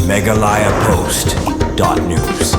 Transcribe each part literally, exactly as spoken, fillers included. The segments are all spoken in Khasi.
Meghalaya Post dot news.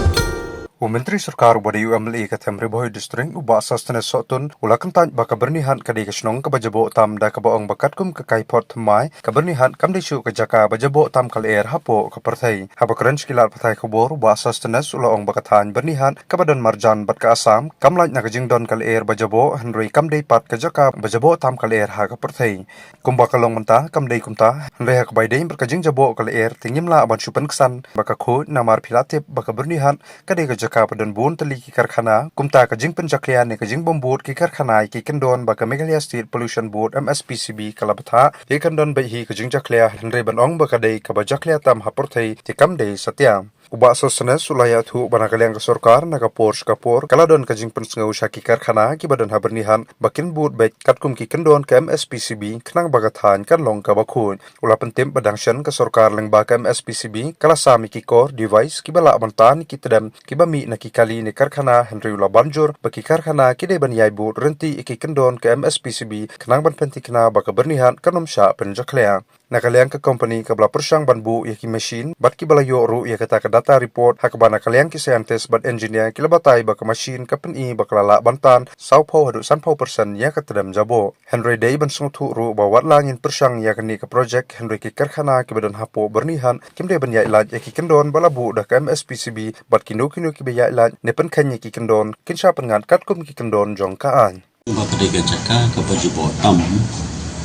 U Myntri Sorkar uba dei u M L A ka Them Ri Bhoi District, u Bah Sosthenes Sohtun, u la kyntait ba ka Byrnihat ka dei ka shnong kaba jaboh tam, da kaba ong ba katkum ka kaiphod thymmai, ka Byrnihat kam dei shuh ka jaka ba jaboh tam ka lyer hapoh ka pyrthei. Haba kren sha ki lad pathai khubor, u Bah Sosthenes u la ong ba ka thaiñ Byrnihat kaba don marjan bad ka Assam kam lait na ka jingdon ka lyer ba jaboh, hynrei kam dei pat ka jaka ba jaboh tam ka lyer ha ka pyrthei. Kumba ka long mynta kam dei kumta, hynrei ha kaba ïadei bad ka jingjaboh ka lyer te ngim lah ban shu pynksan ba ka khuid, namar phi la tip ba ka Byrnihat ka dei ka jaka ba don bun tylli ki karkhana. Kumta ka jingpynjakhlia ne ka jingbym bud ki karkhana ïa ki kyndon ba ka Meghalaya State Pollution Board, M S P C B, ka la bthah ïa ka kyndon beit hi ka jingjakhlia, hynrei ban ong ba ka dei kaba jakhlia tam ha pyrthei te kam dei satia. U Bah Sosthenes u la ïathuh ba na ka liang ka sorkar, na ka por sha ka por ka la don ka jingpynsngew sha ki karkhana kiba don ha Byrnihat ba kin bud beit katkum ki kyndon ka M S P C B, khnang ba ka thaiñ kan long kaba khuid. U la pyntip ba dang shen ka sorkar lyngba ka M S P C B ka la sam ïa ki core device kiba lah ban tan ïa ki tdem kiba mih na ki kali ne karkhana, hynrei u la ban jur ba ki karkhana ki dei ban ïai bud ryntih ïa ki kyndon ka M S P C B, khnang ban pynthikna ba ka Byrnihat kan ym shah pynjakhlia. Na ka liang ka company kaba la pyrshang ban buh ïa ki machine bad kiba la ïoh ruh ïa kata ka data report, ha kaba na ka liang ki scientist bad engineer ki la batai ba ka machine ka pyni ba ka la lah ban tan sawphew haduh sanphew percent ïa ka tdem jaboh. Hynrei dei ban sngewthuh ruh ba wat la ngin pyrshang ïa kane ka project, hynrei ki karkhana kiba don hapoh Byrnihat kim dei ban ïaid lait ïa ki kyndon ba la buh da ka M S P C B, bad kino kino kiba ïaid lait ne pynkheiñ ïa ki kyndon kin shah pynngat katkum ki kyndon jong ka aiñ. Ba ka dei ka jaka kaba jaboh tam,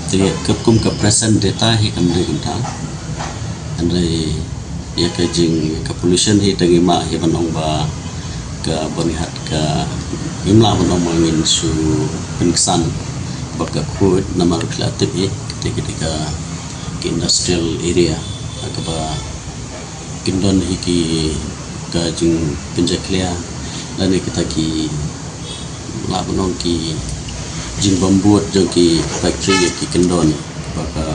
te katkum ka present data hi kam dei kumta. Hynrei ïa ka jing, ka pollution hi te ngi mad hi ban ong ba ka Byrnihat ka, ngim lah ban ong ba ngin shu pynksan ba ka khuid, namar phi la tip hi te ka dei ka, ka industrial area, ha kaba kyndon hi ki, ka jingpynjakhlia lane kita ki, lah ban ong, ki jingbym bud jong ki factory ïa ki kyndon ba ka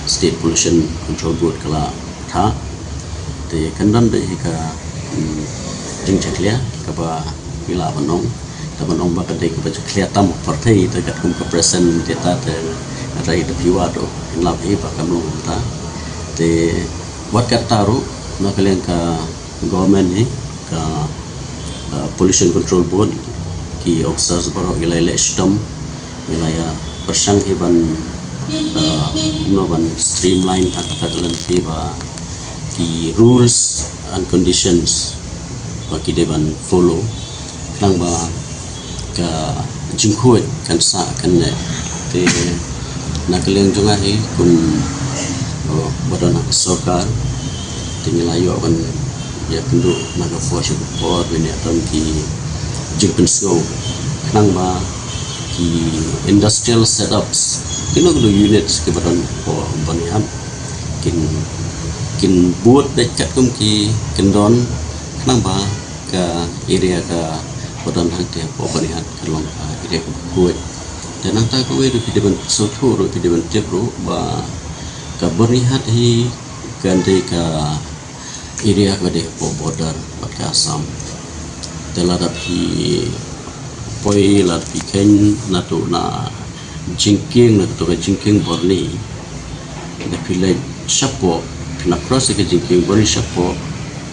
State Pollution Control Board ka la bthah. Te kyndon beit hi ka, mm, jingjakhlia kaba ngi lah ban ong, te ban ong ba ka dei kaba jakhlia tam ha pyrthei te katkum ka present data te, nga trai te phi wad ruh ngin lap hi ba kam long kumta. Te wat katta ruh, na ka liang ka government hi, ka, uh, Pollution Control Board, ki officers baroh ki la ïaleh shitom, ki la ïa pyrshang hi ban, uh, kumno ban streamline ha kata ka lynti ba ki rules and conditions ba ki dei ban follow, khnang ba ka jingkhuid kan sah kan neh. Te na ka liang jong nga hi kum, oh, ba don ha ka sorkar, te ngi la ïoh ban ïakynduh na ka por sha ka por, ban ïa don ki jingpynsngew, khnang ba ki industrial setups, kino kino units kiba don hapoh Byrnihat kin, kin bud beit katkum ki kyndon, khnang ba ka area kaba don hangtei hapoh Byrnihat kan long ka area kaba khuid. Te nangta kawei ruh phi dei ban sngewthuh ruh, phi dei ban tip ruh ba ka Byrnihat hi kan dei ka area kaba dei hapoh border bad ka Assam. Te lada phi poi, lada phi kheiñ nato na jingkieng, na kato ka jingkieng Borni, da phi leit shapoh, phi na cross ïa ka jingkieng Borni shapoh,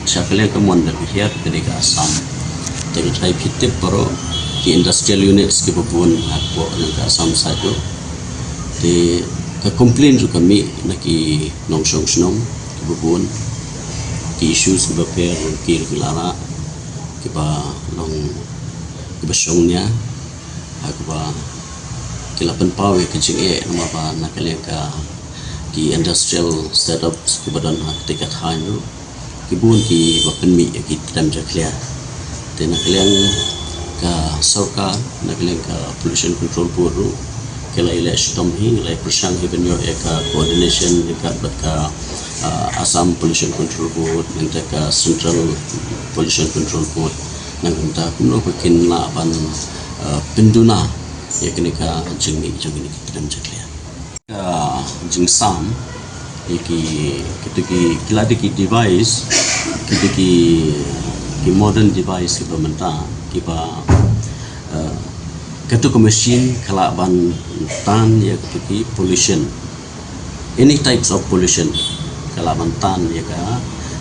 sha ka liang ka mon da phi hiar ka dei ka Assam. Te nga trai phi tip baroh ki industrial units kiba bun hapoh ka Assam side ruh. Te ka complain ruh ka mih na ki nongshong shnong kiba bun, ki issues kiba pher ki, ki la rah, kiba long, kiba shong nia, ha kaba ki la pynpaw ïa ka jingeh namar ba na ka liang ka ki industrial setups kiba don ha katei ka thaiñ ruh ki bun kiba pynmih ïa ki tdem jakhlia. Te na ka liang ka sorkar, na ka liang ka Pollution Control Board ruh ki la ïaleh shitom hi, la ïa pyrshang hi ban ïoh ïa ka coordination ryngkat bad ka, ah, Assam Pollution Control Board, nangta ka Central Pollution Control Board, nangta kumno ba kin lah ban, ah, pynduna ïa kane ka jingmih jong kine ki tdem jakhlia. Ka jingsam ïa ki, kita ki, ki la dei ki device, kita ki, ki modern device kiba mynta, kiba, eh, katu ka machine ka lah ban tan ïa katu ki pollution. Any types of pollution ka lah ban tan ïa ka,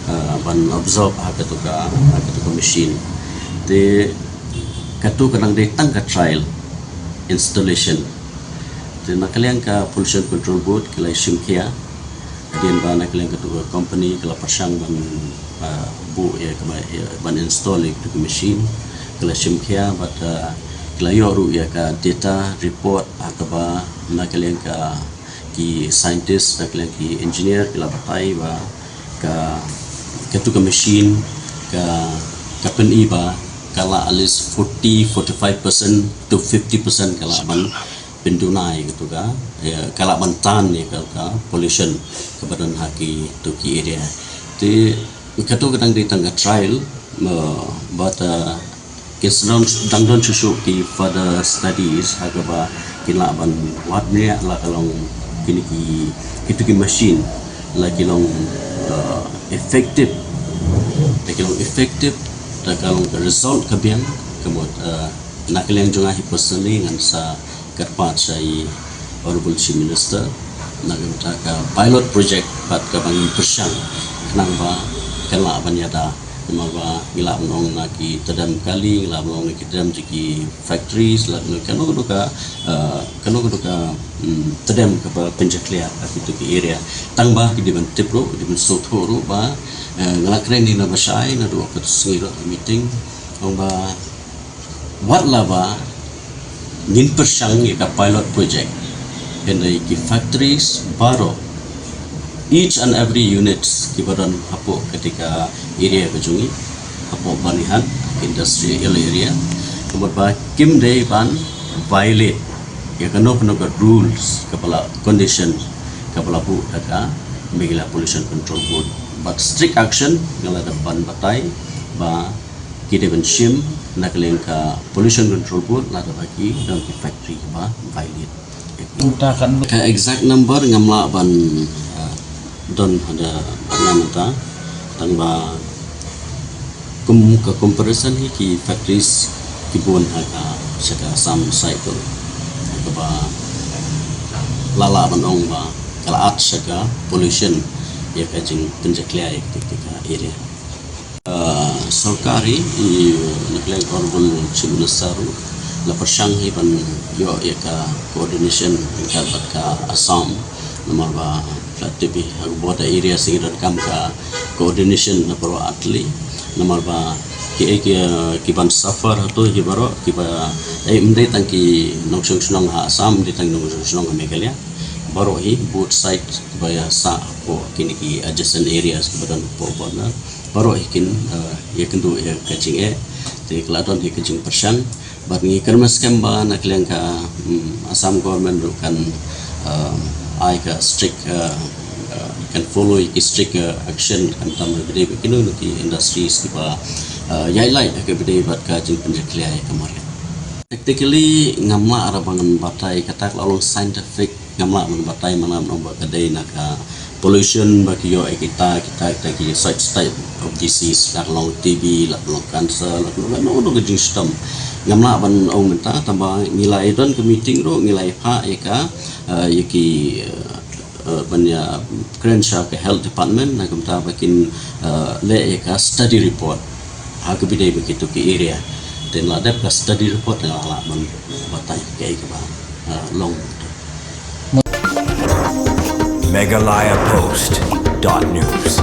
uh, ban absorb ha katu ka, ha katu ka machine. Te katu ka dang dei tang ka trial installation. Te na ka liang ka Pollution Control Board ki la shim khia. Hadien ba na ka liang katu ka company ka la pyrshang ban, uh, buh ïa kaba, ïa ban install ïa katu ka machine. Ka la shim khia bad, uh, ki la ïoh ruh ïa ka data report ha kaba na ka liang ka ki scientist, na ka liang ki engineer ki la batai ba ka, katu ka machine ka, ka pyni ba ka lah at least forty, forty-five percent to fifty percent ka lah ban pynduna ïa katu ka, ïa, ka lah ban tan ïa ka, ka pollution kaba don ha kitu ki area. Te katu ka dang dei tang ka trial, uh, bad, uh, ki dang, dang don shuh shuh ki further studies ha kaba kin lah ban wad ne la ka long kine ki, kitu ki machine la ki long, uh, effective, la ki long effective, la ka long ka result ka biang. Ka mut, uh, na ka liang jong nga hi personally ngan sa kyrpad sha i Honorable Chief Minister na ka bynta ka pilot project bad kaba ngi pyrshang khnang ba kan lah ban ïada. Namar ba ngi lah ban ong na ki tdem kali, ngi lah ban ong na ki tdem jong ki factories, lah na kano kano ka, uh, kano kano ka, mm, tdem kaba pynjakhlia ha kitu ki area. Tang ba ki dei ban tip ruh, ki dei ban sngewthuh ruh ba, uh, nga la kren hi na ba shai naduh katu sngi ruh meeting, ong ba wat la ba ngin pyrshang ïa ka pilot project, hynrei ki factories baroh, each and every units kiba don hapoh kata ka area ka jong ngi, hapoh Banihat industrial area, ka mut ba kim dei ban violate ïa kano kano ka rules kaba la, condition kaba la buh da ka Meghalaya Pollution Control Board. But strict action nga la dep ban batai ba ki dei ban shim na ka liang ka Pollution Control Board lada ba ki don ki factory ba violate. Mynta kan ka exact number ngam lah ban, uh, don ha da nga mynta, tang ba kum ka comparison hi ki factories ki bun ha ka sha ka Assam side tu, kaba la lah ban ong ba ka la add sha ka pollution ïa ka jingpynjakhlia ïa kata ka area. Uh, sorkar hi, i, na ka liang Honorable Chief Minister ruh la pyrshang hi ban ïoh ïa ka coordination ryngkat bad ka Assam, namar ba la tip hi ha ka border area sngi donkam ka coordination na baroh artylli, namar ba ki, ki, ki ban suffer hato hi baroh kiba, eh, ym dei tang ki nongshong shnong ha Assam, ym dei tang ki nongshong shnong ha Meghalaya, baroh hi both side ba ïa sah hapoh kine ki adjacent areas kiba don hapoh border. Baroh hi kin, uh, ïa kynduh ïa ka jingeh, te ka la don hi ka jingpyrshang. Bad ngi kyrmen skhem ba na ka liang ka, mm, Assam government ruh kan, uh, ai ka strict, uh, uh, kan follow ïa ki strict, uh, action, khamtam ha kaba ïadei bad kino kino ki industries kiba, uh, ïaid lait ha kaba ïadei bad ka jingpynjakhlia ïa ka mariang. Practically ngam lah ruh ban batai, kata ka la long scientific, ngam lah ban batai, ngam lah ban ong ba ka dei na ka pollution ba ki ïoh ïa kita, kita, kita ki such type of disease, la ka long T B, la ka long cancer, la ka long kano kano ka jingshitom. Ngam lah ban ong mynta, tang ba ngi la ïa don ka meeting ruh, ngi la ïa phah ïa ka, uh, ïa ki, uh, uh, ban ïa kren sha ka health department na ka bynta ba kin, uh, leh ïa ka study report ha kaba ïadei bad kitu ki area. Te la dep ka study report te la lah ban batai kaei kaba, uh, long. Meghalaya Post dot news.